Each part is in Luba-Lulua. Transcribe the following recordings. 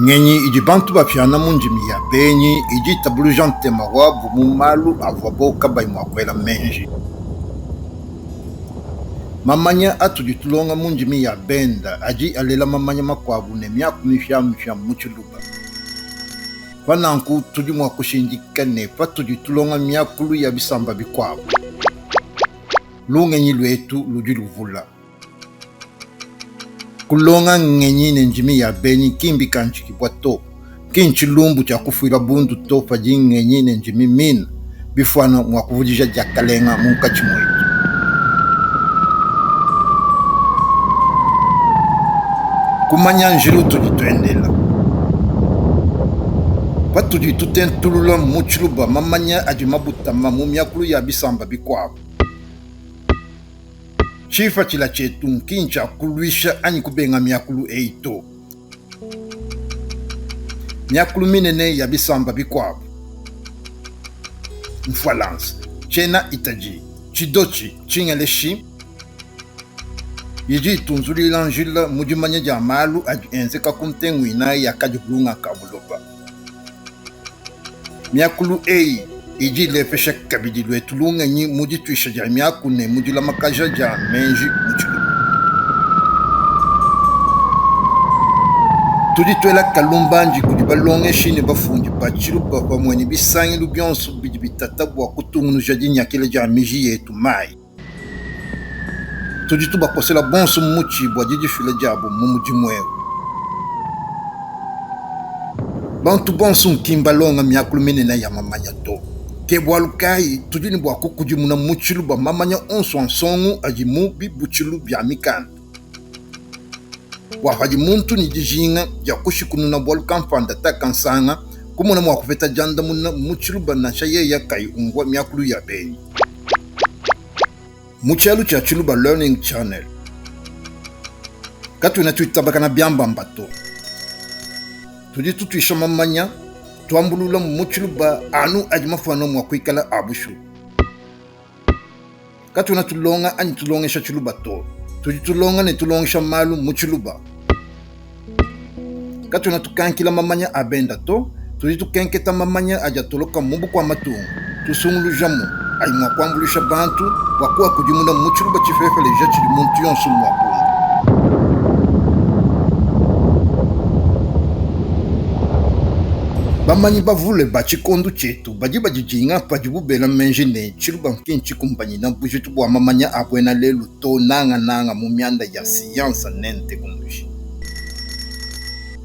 Ngenyi idi bantu bapiana mu ndimi ya benyi idi itabuluja ntema wabu mu malu avuabo kabayi mua kuela meji. Mamanya atudi tulonga mu ndimi ya benda adi alela mamanya makuabu ne miaku mipiamipia mu tshiluba. Pa nanku tudi mua kushindika ne, patudi tulonga miakulu ya bisamba bikuabu, lungenyi luetu ludi luvula. Kulonga ngenyi ne ndimi ya benyi ki mbikandikibua to. Ki ntshilumbu tshia kufuila bundu to padi ngenyi ne ndimi mine bifuana mua kuvudija diakalenga munkatshi muetu. Kumanya njila utudi tuendela. Patudi tutentulula mu tshiluba mamanya adi mabutama mu miakulu ya bisamba bikuabu, tshipatshila tshietu nki ntshia kuluisha anyi kubenga miakulu eyi to. Miakulu minene ya bisamba bikuabu, Mfualansa, tshiena-Italie, Tshidotshi, Tshingeleshi, idi itunzuluila njila mu dimanya dia malu adi enzeka ku ntengu inayi ya kadibulunga ka buloba. Miakulu eyi idi ilepesha kabidi luetu lungenyi mu dituisha dia miaku ne mu dilamakaja dia meji mu tshiluba. Tudi tuela kalumbandi kudi balongeshi ne bafundi ba tshiluba pamue ne bisangilu bionso bidi bitata bua kutungunuja dinyakila dia miji yetu mayi. Tudi tubakosela bonso mutshi bua didifila diabu mu mudimu eu. Bantu bonso nki mbalonga miakulu minene ya mamanya to. Ke bualu kayi tudi ne bua kukudimuna mu tshiluba mamanya onso a nsongo adi mu bibutshilu bia mikanda, bua padi muntu ne dijinga dia kushikununa bualu kampanda ta kansanga, kumona mua kupeta diandamuna mu tshiluba nansha yeye kayi umvua miakulu ya benyi. Mu tshialu tshia Tshiluba Learning Channel, katuena tuitabakana biambamba to. Tudi tutuisha mamanya, tuambulula mu Tshiluba anu adi mafuana mua kuikala a bushuwa. Katuena tulonga anyi tulongesha Tshiluba to. Tudi tulonga ne tulongesha malu mu Tshiluba. Katuena tukankila mamanya a benda to, tudi tukenketa mamanya adi atoloka mu bukua-matunga, tusungulujamu adi mua kuambuluisha bantu bua kuakudimuna mu tshiluba tshipepeleja tshidi muntu yonso mua kumvua. Bamanyi bavule ba tshikondo tshietu badi badidinga padibu bela meji ne, tshiluba ki ntshikumbanyine bujitu bua mamanya a buena lelu to, nangananga mu mianda ya siyanse ne nteknoloji.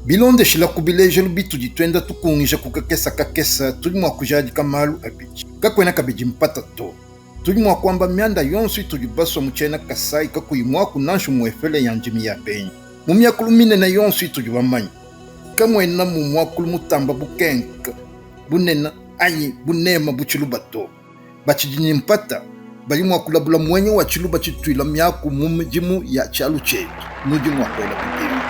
Bilondeshila ku bilejelu bitudi tuenda tukungija ku kakesa kakesa, tudi mua kujadika malu abidi. Kakuena kabidi mpata to. Tudi mua kuamba mianda yonso itudi basua mu tshiena Kasai kakuyi muaku nansha umuepele ya ndimi ya benyi. Mu miakulu minene yonso itudi bamanye, kamuenamu muakulu mutamba bukenka, bunene anyi bunema bu tshiluba to. Batshidi ne mpata badi mua kulabula muenya wa tshiluba tshituila miaku mu midimu ya tshialu tshietu. Nudi mua kuela bibingu.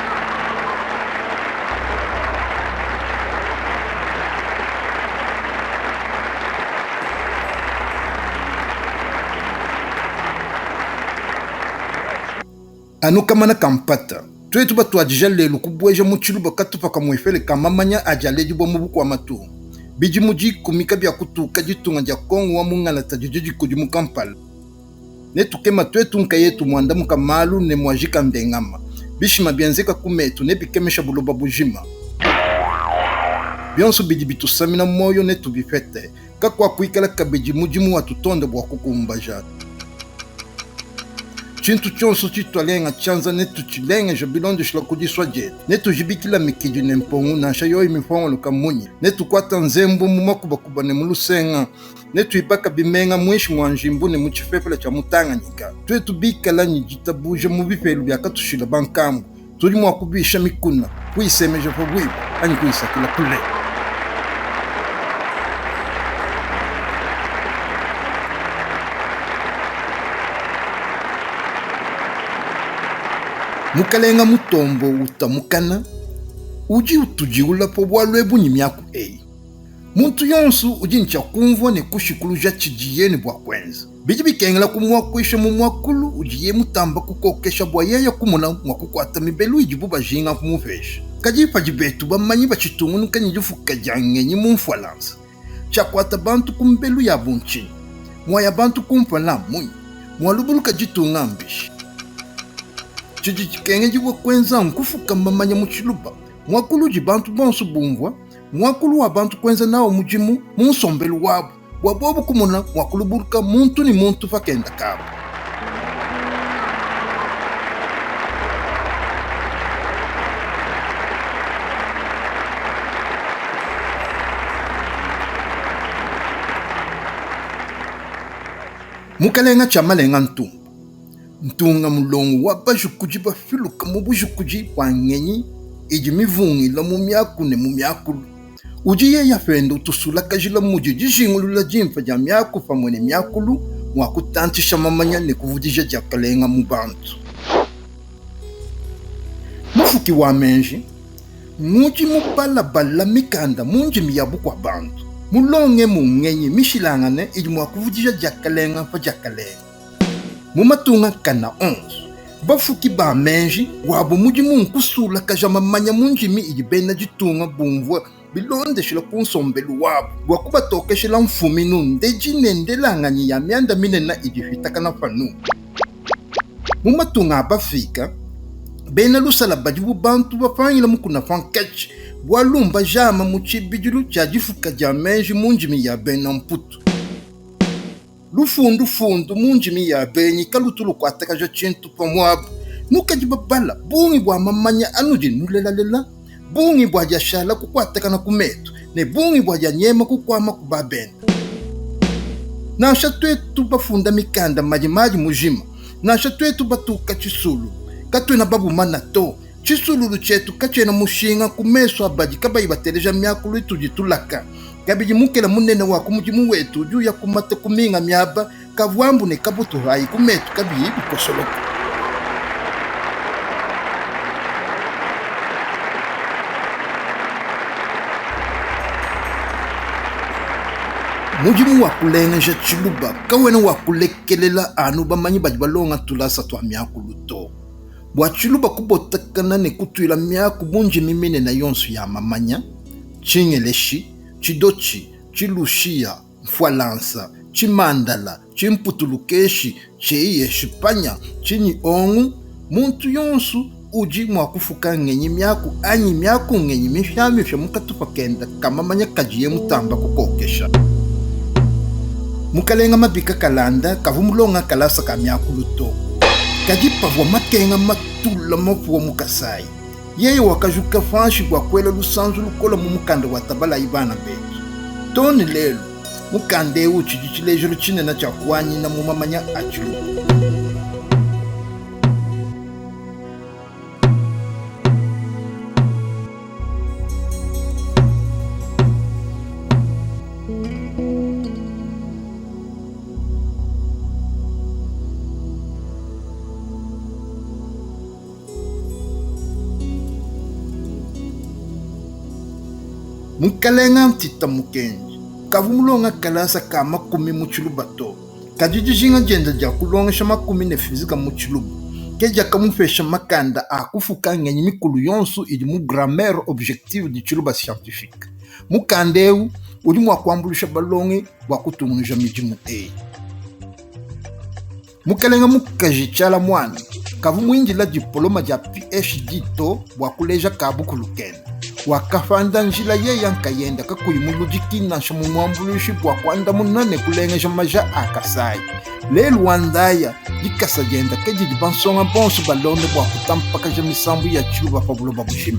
Anu kamana ka mpata, tuetu batuadija lelu kubueja mu tshiluba katupa kamuepele ka mamanya adi aledibua mu bukua-matunga, bidimu dikumi kabiakutuka ditunga dia Kongo wa mungalata didi dikudimuka mpala. Netukema tuetu nkayetu muandamuka malu ne muajika ndengama. Bishima bienzeka ku metu nebikemesha buloba bujima. Bionso bidi bitusamina muoyo netubipete. Kakuakuikala kabidi mudimu watutonda bua kukumbaja. Tshintu tshionso tshitualenga tshianza netutshilengeje bilondeshila ku disua dietu. Netujibikila mikidi ne mpongu nansha yoyi mipongoloka munyi. Netukuata nzembu mu makubakuba ne mu lusenga. Netuibaka bimenga muinshi mua njimbu ne mu tshipepele tshia mu Tanganyika. Tuetu bikala ne ditabuja mu bipelu biakatushila bankambua, tudi mua kubisha mikuna, kuyisemeja pabuipi anyi kuyisakila kule. Mukalenga Mutombo uta mukana udi utudiula pa bualu ebu ne miaku eyi. Muntu yonso udi ne tshia kumvua ne kushikuluja tshidiye ne bua kuenza. Bidi bikengela kumuakuisha mu muakulu udiye mutamba kukokesha bua yeye kumona mua kukuata mibelu idibu bajinga kumupesha. Kadi padi betu bamanyi batshitungunuka ne difuka dia ngenyi mu Mfualansa, tshiakuata bantu ku mbelu yabu ntshinyi? Muaya bantu kumpala mmunyi? Mualubuluka ditunga mbishi? Tshidi tshikengedibua kuenza nkufuka mamanya mu Tshiluba, muakulu udi bantu bonso bumvua, muakulu wa bantu kuenza nawu mudimu mu nsombelu wabu, bua bobu kumona mua kulubuluka muntu ne muntu pa kenda kabu. Mukalenga tshia malenga ntumba ntunga mulongo wa bajukudi bapiluka mu bujukudi bua ngenyi idi mivungila mu miaku ne mu miakulu. Udi yeya pende utusulakajila mudi dijingulula dimpe dia miaku pamue ne miakulu mua kutantshisha mamanya ne kuvudija diakalenga mu bantu. Mufuki wa meji ngudi mubalabala mikanda mu ndimi ya bukua-bantu, mulongemu ngenyi mishilangane idi mua kuvudija diakalenga pa diakalenga. Mu matunga kana onso, bafuki ba meji wabu mudimu nkusulakaja mamanya mu ndimi idi bena ditunga bumvua bilondeshile ku nsombelu wabu bua kubatokeshela mfuminu, ndeji ne ndelanganyi ya mianda minene idi ipitakana panu. Mu matunga a bafika, bena lusala badi bu bantu bapangila mukuna pankatshi bualu mbajama mu tshibidilu tshia difuka dia meji mu ndimi ya bena Mputu. Lufundufundu mu ndimi ya benyi kalutu lukuatakaja tshintu pa muaba. Nukadi babala bungi bua mamanya anudi nulelalela, bungi bua diashala kukuatakana ku metu, ne bungi bua dianyema kukuama ku ba bende. Nansha tuetu bafunda mikanda madimadi mujima, nansha tuetu batuka tshisululu, katuena babumana to. Tshisululu tshietu katshiena mushinga ku mesu a badi kabayi bateleja miakulu itudi tulaka. Kabidi, mukela munene wa ku mudimu wetu udi uya kumata ku minga miaba, kavuambu ne kabutu ayi ku metu kabiyi bikosoloka. Mudimu wa kulengeja tshiluba kawena wa kulekelela anu bamanyi badi balonga tulasa tua miakulu to. Bua tshiluba kubotakana ne kutuila miaku bu ndimi minene yonso ya mamanya, Tshingeleshi, Tshidotshi, Tshilushiya, Mfualansa, Tshimandala, Tshimputulukeshi, Tshieyeshipanya, Tshinyi-ongu, muntu yonso udi mua kufuka ngenyi-miaku anyi miaku-ngenyi mipiamipia mu katupa kende ka mamanya kadiye mutamba kukokesha. Mukalenga Mabika Kalanda kavua mulonga kalasa ka miakulu to. Kadi pavua makenga matula mapuwa mu Kasayi, Yeye wakajuka panshi bua kuela lusanzu lukole mu mukanda wa Tabalayi bana betu. Too ne lelu, mukanda eu utshidi tshilejilu tshinene tshia kuanyina mu mamanya a tshiluba. Mukalenga Ntita Mukendi kavua mulonga kalasa ka makumi mu Tshiluba to, kadi dijinga dienda dia kulongesha makumi ne fizika mu Tshiluba ke diakamupesha makanda a kufuka ngenyi mikulu yonso idi mu Grammaire objective du Tshiluba scientifique. Mukanda eu udi mua kuambuluisha balongi bua kutungunuja midimu eyi. Mukalenga mukaji Tshiala Muana kavua muindila dipoloma dia PhD to bua kuleja kabukulu kende. Wakapanda njila yeya nkayenda kakuyi muludiki nansha mumuambuluishi bua kuandamuna ne kulengeja maja a Kasayi. Lelu wa ndaya, dikasa dienda ke didi bansonga bonso balonda bua kutampakaja misambu ya tshiluba pa buloba bujima.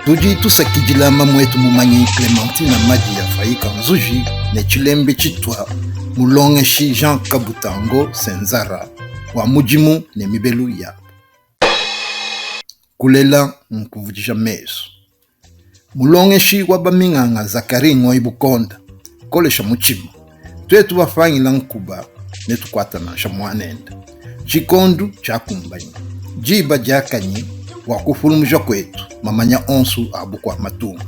Tudi tusakidila mamuetu mumanyi Clementine Madi ya Faika Nzuji ne tshilembi tshitua mulongeshi Jean Kabutango Senzara wa mudimu ne mibelu yabu. Kulela nkuvudija mesu. Mulongeshi wa baminganga Zacharie Ngoyi Bukonda, kolesha mutshima. Tuetu bapangila nkuba netukuata nansha muanende. Tshikondu tshiakumbanyi, diba diakanyi bua kupulumuja kuetu mamanya onsu a bukua matunga.